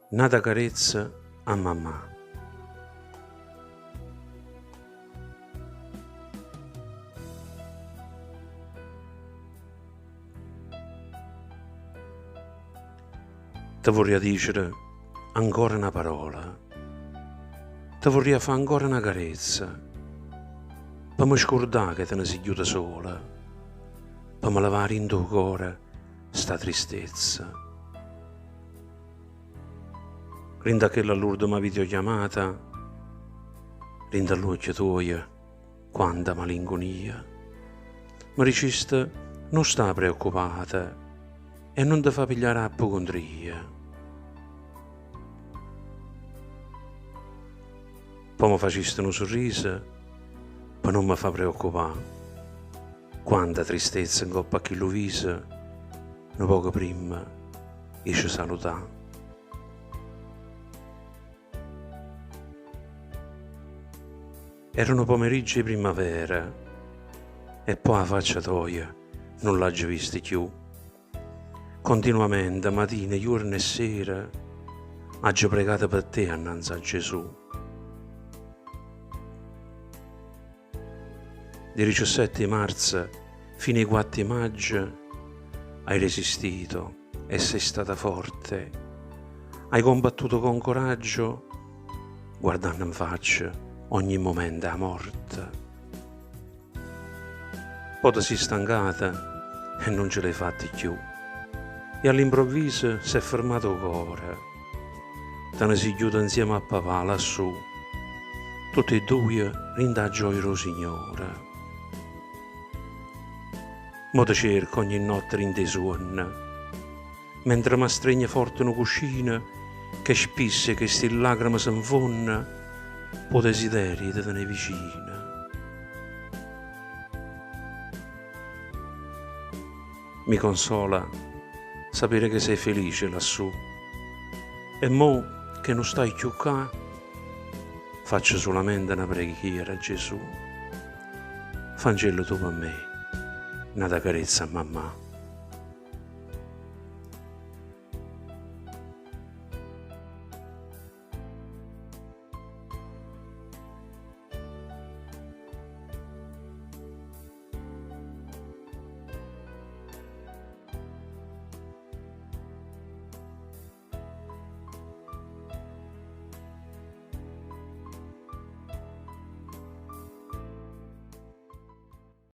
N'ata carezza a mammà. Te vurria dicere ancora na parola, te vurria fa ancora na carezza, pe me scurdà che te ne si ghiuta sola, pe me levà 'a dint' 'o core sta tristezza. Dint' 'a chella l'urdema videochiamata, dint' 'a ll'uocchie tuoje quanta malincunia. Me diciste nun sta preoccupata e nun te fa piglià d' 'a ppucundria. Po' me faciste nu surriso pe nun me fa preoccupà. Quanta tristezza 'ncopp' a chillu viso nu poco primma 'e ce salutà. Era nu pomeriggio 'e primmavera e po' 'a faccia toja nun l'aggio vista cchiù. Continuamente, matina, juorno e sera, aggio pregato pe te annanze a Gesù. D' 'e diciassette 'e marzo fino 'e quatto 'e maggio hai resistito e sei stata forte, hai combattuto con coraggio guardanno 'nfaccia ogni mumento 'a morte. Po' te si stancata e nun ce l'hai fatta cchiù e all'improvviso s'è fermato 'o core. Te ne si ghiuta 'nzieme a papà lassù, tutt' 'e duje dint' 'a gioia d' 'o Signore. Mo te cerco ogni notte dint' 'e suonne, mentre m'astregne forte nu cuscino che spisso 'e chesti llacreme se 'nfonne p' 'o desiderio 'e te tenè vicino. Mi consola sapere che sei felice lassù e mo che nun stai cchiù ccà faccio sulamente na preghiera a Gesù, fancello tu pe me n'ata carezza a mammà.